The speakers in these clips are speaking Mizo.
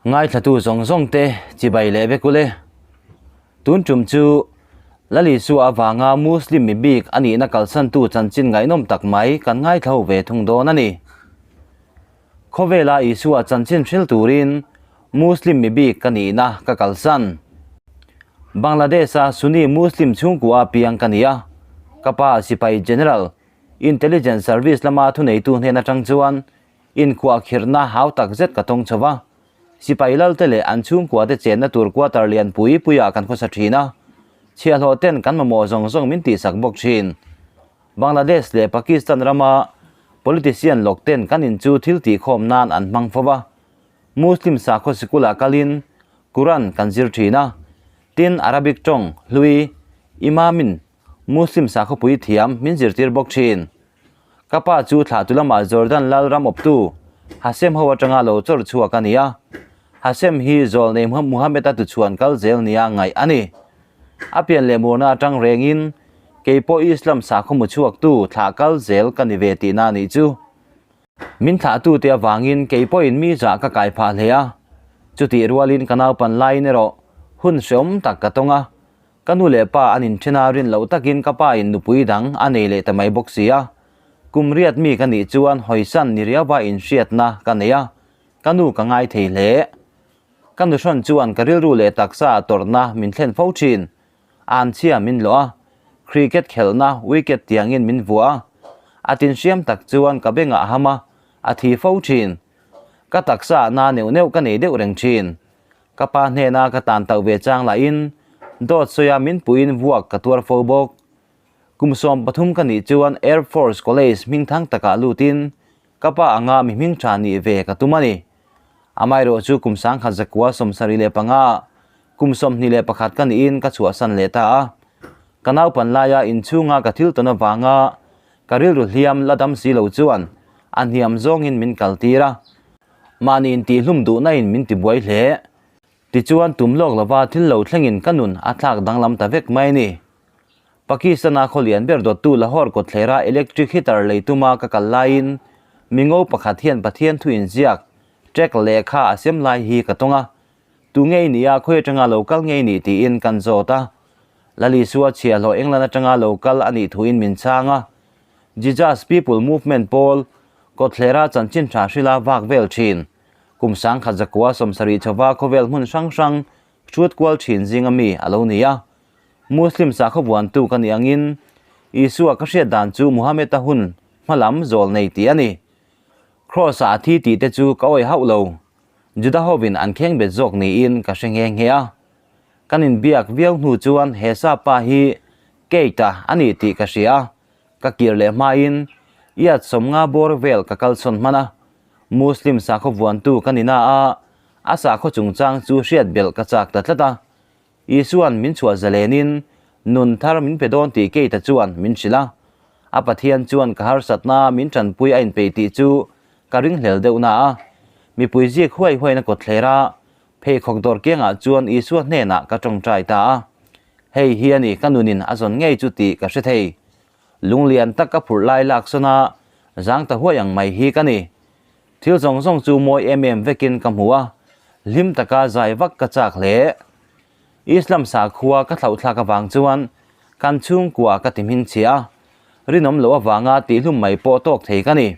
Ngaithlatu zawng zawng te chibai leh vek ule. Tun tum chu Lalisua avanga Muslim mi bik a nihna kalsantu chanchin ngaihnawm tak mai kan ngaithla ve thung dawn a ni. Khawvela Isua chanchin hril turin Muslim mi bik ka nihna ka kalsan. Bangladesh-a Sunni Muslim chhungkua piang ka ni a, ka pa sipai General, Intelligence Service lama thuneitu hnen atang chuan Inkhuahkhirhna hau tak zet ka tawng chho va, sipai lalte leh an chhungkuate chenna tur quarter lian pui puiah kan khawsa thin a, chhiahhlawh ten kan mamawh zawng zawng min tihsak bawk thin. Bangladesh leh Pakistan rama politician lawk ten kan in chu thil tihkhawm nan an hmang fo va, Muslim sakhaw sikulah kalin Quran kan zir thin a, tin Arabic tawng hlui Imam-in Muslim sakhawpui thiam min zirtir bawk thin. Ka pa chu thlahtu lamah Jordan lal ram awptu Hashem ho atanga lo chawr chhuak a ni a. Hashem hi zawlnei Muhammad-a tuchhuan kal zel nia ngaih a ni. A pian leh murna atang rengin kei pawh Islam sakhaw mu chhuaktu thlah kal zel ka ni ve tihna a nih chu. Min thlahtute avangin kei pawhin mi zah ka kai phah hle a. Chutih rualin ka naupan laiin erawh hun hreawm tak ka tawng a. Ka nu leh pa an inthen a rin loh takin ka pa in nupui dang a nei leh ta mai bawk si a. Kum riat mi ka nih chuan hawisan ni riauva inhriatna ka nei a, ka nu ka ngai thei hle. Ka nuhrawn chuan ka rilru leh taksa a tawrhna min thlen fo thin. Anchhia min lawh a, cricket khelhna wicket tiangin min vuah a, a tinhriam tak chuan ka bengah a ham a, a thi fo thin. Ka taksa ah na neuh neuh ka nei deuh reng thin. Ka pa hnena ka tan tauh ve chang lahin dawt sawia min puiin vuak ka tuar fo bawk. Kum 13 ka nih chuan Air Force College hmingthang takah lutin ka pa anga mi hming tha nih ve ka tum a ni. Amaherawh chu kum 1975 kum 21 ka nihin ka chhuahsan leh ta a. Ka naupan laia inchhunga ka thil tawn avanga ka rilru hliam la dam si lo chuan a hniam zawngin min kaltir a. Mahni intihhlum duhna in min tibuai hle. Tichuan tum lawk lova thil lo thlengin ka nun a thlak danglam ta vek mai a ni. Pakistan-a khaw lian ber dawttu Lahore kawtthlera electric heater lei tuma ka kal laiin mingo pakhat hian Pathian thu inziak, track lehkha a sem lai hi ka tawng a. Tu ngei ni a, khawi atanga lo kal ngei ni tiin kan zawt a. Lalisua chhiahhlawh England atanga lo kal a nih thuin min chhang a. Jesus People Movement pawl kawtthlera chanchin tha hrila vak vel thin. Kum 1970 chhova khawvel hmun hrang hrang hrut kual thin zinga mi a lo ni a. Muslim sakhaw vuantu ka nih angin Isua ka hriat dan chu Muhammad-a hun hmalam zawl nei tih a ni. Cross-ah a thi tih te chu ka awih hauh lo. Juda hovin an kheng bet zawk niin ka hre nghe nghe a. Kan inbiak viau hnu chuan he sa pa hi Kate-a a ni tih ka hria a, ka kir leh hmain iat 50 bawr vel ka kalsawn hman a. Muslim sakhaw vuantu ka ni na a, a sakhaw chungchang chu hriat belh ka chak ta tlat a. Isua'n min chhuah zalenin nun thar min pe dawn tih Kate-a chuan min hrilh a. A Pathian chuan ka harsatna min tanpui a inpeih tih chu ka ringhlel deuh na a. Mipui zik huai huaina kawtthler a, pheikhawk dawr kiangah chuan Isua hnenah ka tawngtai ta a. Hei hi a ni ka nunin a zawn ngei chu tih ka hre thei. Lunglian tak ka phurh lai lak sawn a, zang ta huai ang mai hi ka ni. Thil zawng zawng chu mawi em em vekin ka hmu a, hlim taka zai vak ka chak hle. Islam sakhua ka thlauhthlak avang chuan kan chhungkua ka ti hming chhia a, rinawm loh avanga tihlum mai pawh tawk thei ka ni.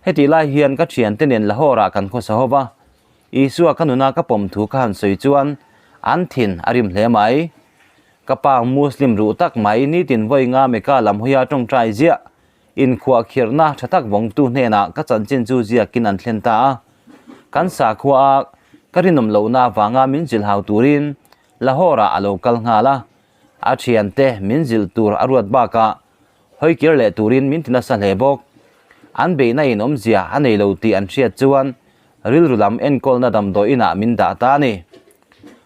Hetih lai hian ka thiante nen Lahore-ah kan khawsa ho va, Isua ka nuna ka pawm thu ka han sawi chuan an thin a rim hle mai. Ka pa Muslim ruh tak mai nitin vawi nga Mecca lam hawia tawngtai ziah inkhuahkhirhna tha tak vawngtu hnenah ka chanchin chu ziakin an thlen ta a. Kan sakhua a ka rinawm lohna avanga min zilhau turin Lahore-ah a lo kal nghal a. A thiante min zilh tur a ruat bakah hawikir leh turin min ti nasa hle bawk. An beihna in awmzia a nei lo tih an hriat chuan rilru lam enkawlna damdawi inah min dah ta a ni.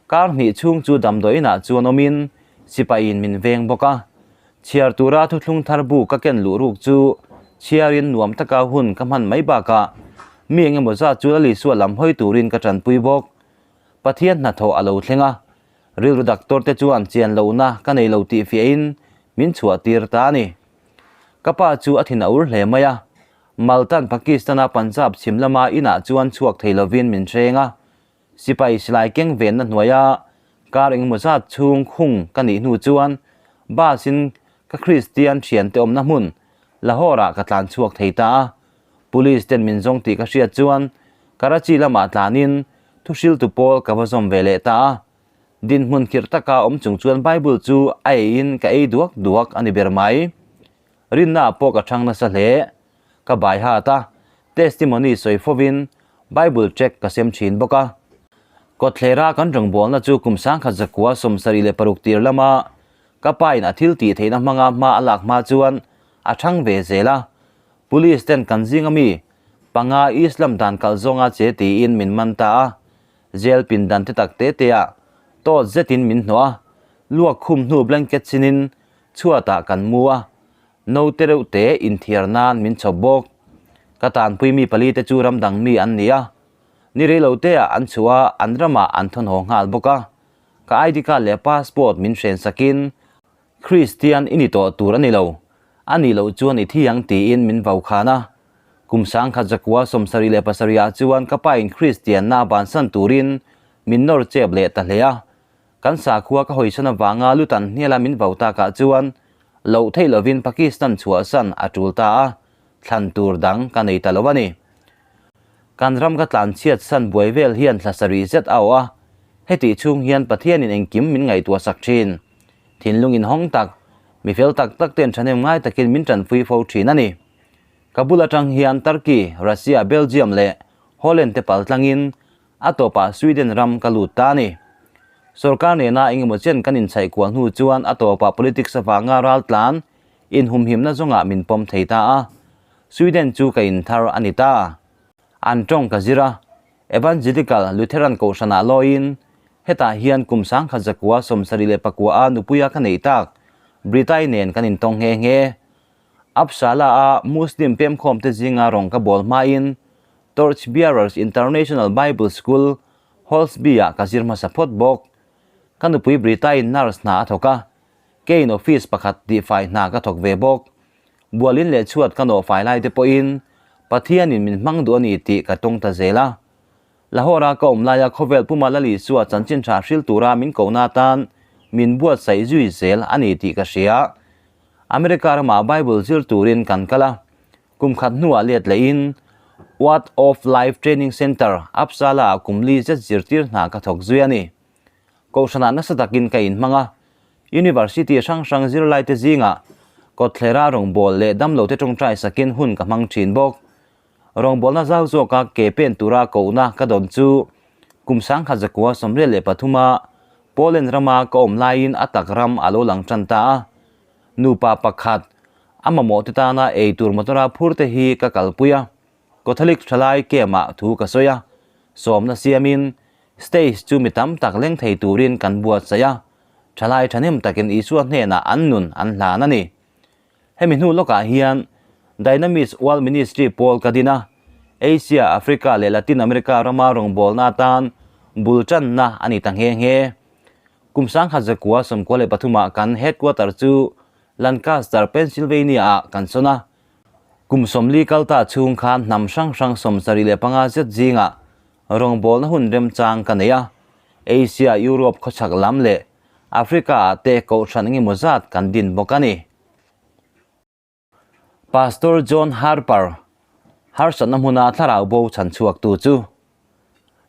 Kar hnih chhung chu damdawi inah chuan awmin sipaiin min veng bawk a. Chhiar tura thuthlung thar bu ka ken luh ruk chu chhiarin nuam taka hun ka hman mai bakah mi eng emaw zat chu Lalisua lam hawi turin ka tanpui bawk. Pathian hnathawh a lo thleng a, rilru doctor te chuan chian lohna ka nei lo tih fiahin min chhuah tir ta a ni. Ka pa chu a thin a ur hle mai a, Maltan Pakistan-a Punjab chhim lama inah chuan chhuak thei lovin min hreng a. Sipai silai keng venna hnuaia kar engemaw zat chhung khung ka nih hnu chuan bus in ka Kristian thiante awmna hmun Lahore ah ka tlan chhuak thei ta a. Police ten min zawng tih ka hriat chuan Karachi lamah tlanin thuhriltu pawl ka va zawm ve leh ta a. Dinhmun khirh taka awm chung chuan Bible chu a eiin ka ei duak duak a ni ber mai. Rinna ah pawh ka chhang nasa hle. Ka bai hat a, testimony sawi fovin Bible check ka sem thin bawk a. Kawtthlera kan rawngbawlna chu kum sangkhat zakua 76 tir lama ka pain a thil tih theihna hmanga hma a lak hma chuan a chhang ve zel a. Police ten kan zinga mi panga Islam dan kalh zawnga che tiin min man ta a. Jail pindan te tak te te ah tawt zetin min hnawh a, luak khum hnu blanket chinin chhuatah kan mu a. Naute reuh te inthiar nan min chhawp bawk. Ka tanpui mi pali te chu ram dang mi an ni a. Ni rei lo te ah an chhuah a, an ramah an thawn haw nghal bawk a. Ka ID card leh passport min hren sakin, Kristian i ni tawh tur a ni lo, a nih loh chuan i thi ang tiin min vau khan a. Kum 1977 ah chuan ka pa in Kristianna bansan turin min nawr chep leh ta hle a. Kan sakhua ka hawisan avanga lutan hniala min vau takah chuan loh theih lovin Pakistan chhuahsan a tul ta a, thlan tur dang ka nei ta lo a ni. Kan ram ka tlanchhiat san buai vel hian thla sarih zet a awh a, hetih chhung hian Pathianin engkim min ngaihtuah sak thin. Thinlung inhawng tak, mi fel tak tak ten thahnem ngai takin min tanpui fo thin a ni. Kabul atang hian Turkey, Russia, Belgium leh Holland te paltlangin A tawpah Sweden ram ka lut ta a ni. Sorkar nena engemaw chen kan inchhaih kual hnu chuan a tawpah politics avanga raltlan inhumhimna zawngah min pawm thei ta a. Sweden chu ka inthar a ni ta. An tawng ka zir a, Evangelical Lutheran kohhranah lawiin hetah hian kum 1979 a nupuia ka neih tak Britai nen kan intawng nghe nghe. Uppsala-a Muslim pemkhawmte zinga rawng ka bawl hmain Torch Bearers International Bible School, Holsby-ah ka zir hmasa phawt bawk. Ka nupui Britain nurse hna a thawk a, keiin office pakhat tihfai hna ka thawk ve bawk. Bualin leh chhuat ka nawhfai lai te pawhin Pathianin min hmang duh a ni tih ka tawng ta zel a. Lahore-a ka awm laia khawvel puma Lali chua chanchin tha hril tura min kohna atan min buatsaih zui zel a ni tih ka hria. America ramah Bible zir turin kan kal a. Kum khat hnuah let lehin Word of Life Training Centre, Uppsala-ah kum li zet zirtir hna ka thawk zui a ni. Kohhranah nasa takin ka inhmang a, University hrang hrang zirlaite zingah kawtthlera rawngbâwl leh damlote ṭawngṭai sakin hun ka hmang ṭhin bawk. Rawngbâwlna zau zawka ke pen tura kohna ka dawn chu kum 1983-a Poland rama ka awm laiin a tak ram a lo lang ṭan ta a. Nupa pakhat, a mamawh te tana ei tur motor-a phur te hi ka kalpui a, Catholic thalai camp-ah thu ka sawi a, sawmna siamin stage chu mi tam tak leng thei turin kan buatsaih a, thalai thahnem takin Isua hnenah an nun an hlan a ni. Hemi hnu lawkah hian Dynamis World Ministry pawl ka din a, Asia, Africa leh Latin America rama rawngbawlna atan bul tanna a ni ta nghe nghe. Kum 1993 ah kan headquarter chu Lancaster, Pennsylvania ah kan sawn a. Kum 40 kal ta chhung khan hnam hrang hrang 75 zet zingah rawngbawlna hun remchang ka nei a. Asia, Europe khawchhak lam leh Africa ah te kohhran engemaw zat kan din bawk a ni. Pastor John Harper, harsatna hmuna thlarau bo chhan chhuaktu chu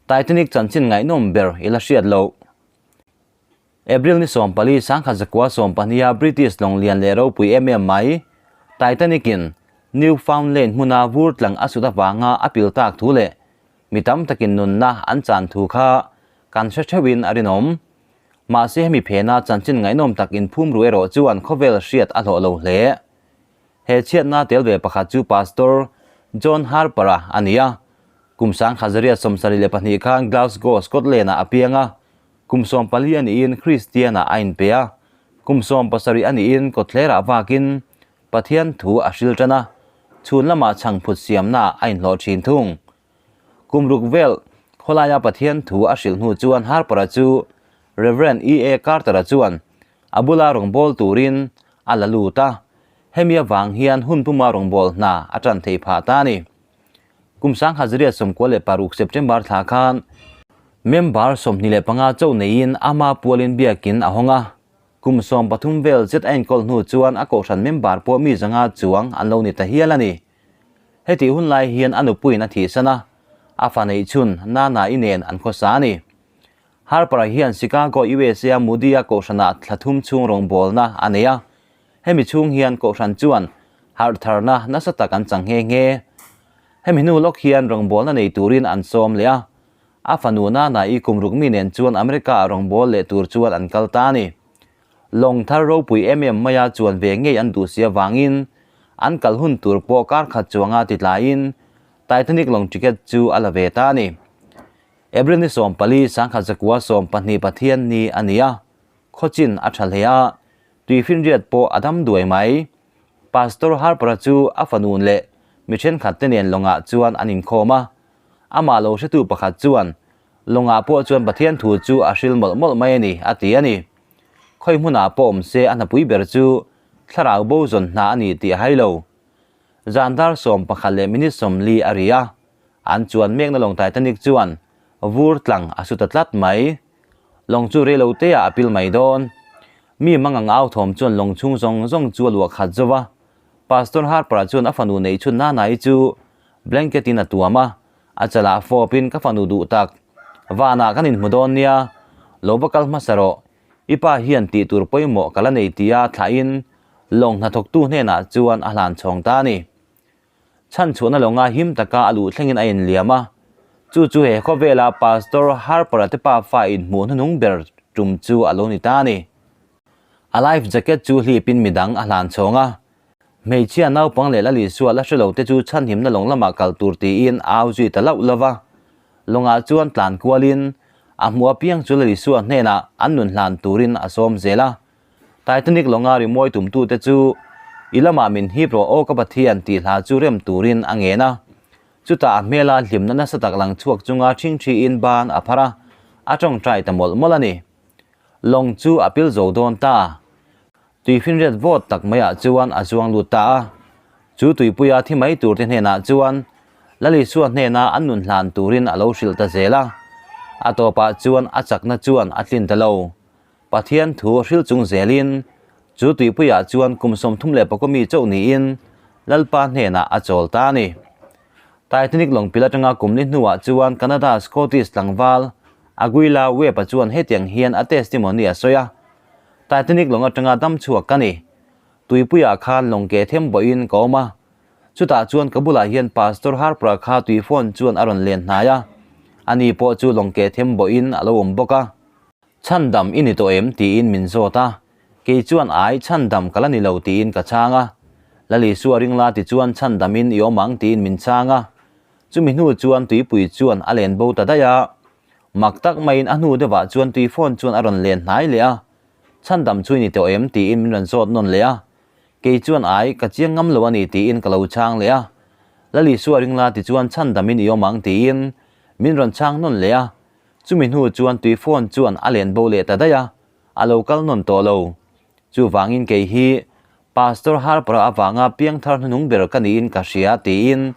Titanic chanchin ngaihnawm ber i la hriat loh. April ni 14, 1912 a British lawng lian leh ropui em em mai Titanic-in Newfoundland hmuna vur tlang a sut avanga a pil tak thu leh mi tam takin nunna an chan thu kha kan hre theuhin a rinawm. Mahse hemi phena chanchin ngaihnawm tak inphum ru erawh chuan khawvel hriat a hlawh lo hle. He chhiatna tel ve pakhat chu Pastor John Harper-a a ni a. Kum 1972 khan Glasgow, Scotland-ah a piang a. Kum 14 a niin Kristian-ah a inpe a. Kum 17 a niin kawtthlerah vakin Pathian thu a hril tan a, chhun lamah chhangphut siamnaah a inhlawh thin thung. Kum ruk vel khawlaia Pathian thu a hrilh hnu chuan Harper-a chu Rev. E. A. Carter-a chuan a bula rawngbâwl turin a la lut a, hemi avang hian hun puma rawngbâwl hna a ṭan thei phah ta a ni. Kum 1996 September thla khan. Member 25 chauh neiin ama pualin biakin a hawng a, kum 13 vel zet a enkawl hnu chuan a kohhran member pawh mi 500 chuang an lo ni ta hial a ni. Hetih hun lai hian a nupuiin a thihsan a, a fa neih chhun Nana-i nen an khawsa a ni. Harper-a hian Chicago, USA-a Moody-a kohhranah thla thum chhung rawngbawlna a nei a, hemi chhung hian kohhran chuan harh tharna nasa tak an chang nghe nghe. Hemi hnu lawk hian rawngbawlna nei turin an sawm leh a, a fanu Nana-i kum ruk mi nen chuan America-ah rawngbâwl leh tur chuan an kal ta a ni. Lawng thar ropui em em maia chuan ve ngei an duh si avangin an kal hun tur pawh kar khat chuanga ti tlaiin Titanic lawng ticket chu a la ve ta a ni. April ni 14, 1912 Pathian ni a ni a, khawchin a tha hle a, tuifinriat pawh a dam duai mai. Pastor Harper-a chu a fanu leh mi thenkhat te nen lawngah chuan an inkhawm a, amah lo hretu pakhat chuan, Lawngah pawh chuan Pathian thu chu a hril mawlh mawlh mai a ni, a ti a ni. Khawi hmunah pawh awm se a hnapui ber chu thlarau bo zawn hna a ni tih a hai lo. Zan dar 11 leh minute 40 a ri a, an chuan mekna lawng Titanic chuan vur tlang a su ta tlat mai. Lawng chu rei lo te ah a pil mai dawn. Mi mangang au thawm chuan lawng chhung zawng zawng chu a luah khat zo va. Pastor Harper-a chuan a fanu neih chhun Nana-i chu blanket in a tuam a, a chalah fawp in ka fanu duh tak. Vanah kan inhmu dawn nia, lo va kal hmasa rawh. I pa hian tih tur pawimawh ka la nei tia thlahin lawng hnathawktu hnenah chuan a hlan chhawng ta a ni. Chhan chhuahna lawnga him taka a luh thlengin a inliam a, chu chu he khawvela Pastor Harper-a te pafa inhmuh hnuhnung ber tum chu a lo ni ta a ni. A life jacket chu hlipin midang a hlan chhawng a, hmeichhia naupang leh Lal Isua la hre lo te chu chhanhimna lawng lamah kal tur tiin a au zui ta lauh lo va. Lawngah chuan tlan kualin a hmuh apiang chu Lal Isua hnenah an nun hlan turin a sawm zel a. Titanic lawnga rimawi tumtute chu I lamah min hip rawh aw ka Pathian tih hla chu rem turin a ngen a. Chutah a hmela hlimna nasa tak lang chhuak chunga ṭhingṭhiin ban a phar a, a ṭawngṭai ta mawlh mawlh a ni. Lawng chu a pil zo dawn ta. Tuifinriat vawt tak maiah chuan a zuang lut ta a. Chu tuipuia thi mai turte hnenah chuan Lal Isua hnena an nun hlan turin a lo hrilh ta zel a. A tawpah chuan a chakna chuan a tlin ta lo. Pathian thu a hrilh chung zelin chu tuipuiah chuan kum 34 mi chauh niin Lalpa hnenah a chawl ta a ni. Titanic lawngpil atanga kum li hnuah chuan Canada Scottish tlangval Aguila Webb-a chuan hetiang hian a testimony a sawi a, Titanic lawng atanga dam chhuak ka ni. Tuipuiah khan lawng ke them bawhin ka awm a. Chutah chuan ka bulah hian Pastor Harper-a kha tui phone chuan a rawn len hnai a. Ani pawh chu lawng ke them bawhin a lo awm bawk a. Chhandam i ni tawh em? tiin min zawt a. Kei chuan ai, chhandam ka la ni lo tiin ka chhang a. Lal Isua ring la ti chuan chhandamin i awm ang tiin min chhang a. Chumi hnu chuan tuipui chuan a len bo ta daih a. Mak tak maiin a hnu deuhah chuan tui phone chuan a rawn len hnai leh a. Chhandam chu i ni tawh em? tiin min rawn zawt nawn leh a. Kei chuan ai, ka chiang ngam lo a ni tiin ka lo chhang leh a. Lal Isua ring la ti chuan chhandamin i awm ang tiin min rawn chhang nawn leh a. Chumi hnu chuan tui phone chuan a len bo leh ta daih a, a lo kal nawn tawh lo. Chuvangin kei hi Pastor Harper-a avanga piangthar hnuhnung ber ka niin ka hria tiin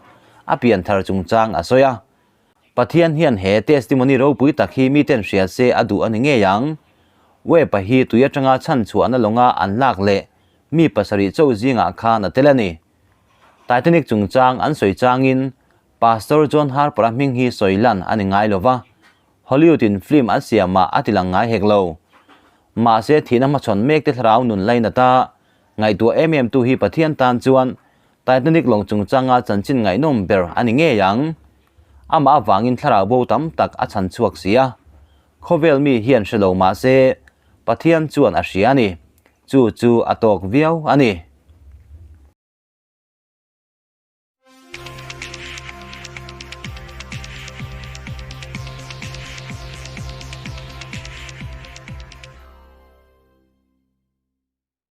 a pianthar chungchang a sawi a. Pathian hian he testimony ropui tak hi miten hria se a duh a ni ngei ang. Webb-a hi tui atanga chhanchhuahna lawnga an lak leh mi pasarih chauh zingah khan a tel a ni. Titanic chungchang an sawi changin Pastor John Harper-a hming hi sawi lan a ni ngai lo va, Hollywood-in film an siamah a ti lang ngai hek lo. Mahse, thihna hmachhawn mek te thlarau nun lainata ngaihtuah em em tu hi Pathian tan chuan Titanic lawng chungchanga chanchin ngaihnawm ber a ni ngei ang. Amah avangin thlarau bo tam tak a chhan chhuak si a. Khawvel mi hian hre lo mahse, Pathian chuan a hria a ni. Chu chu a tawk viau a ni.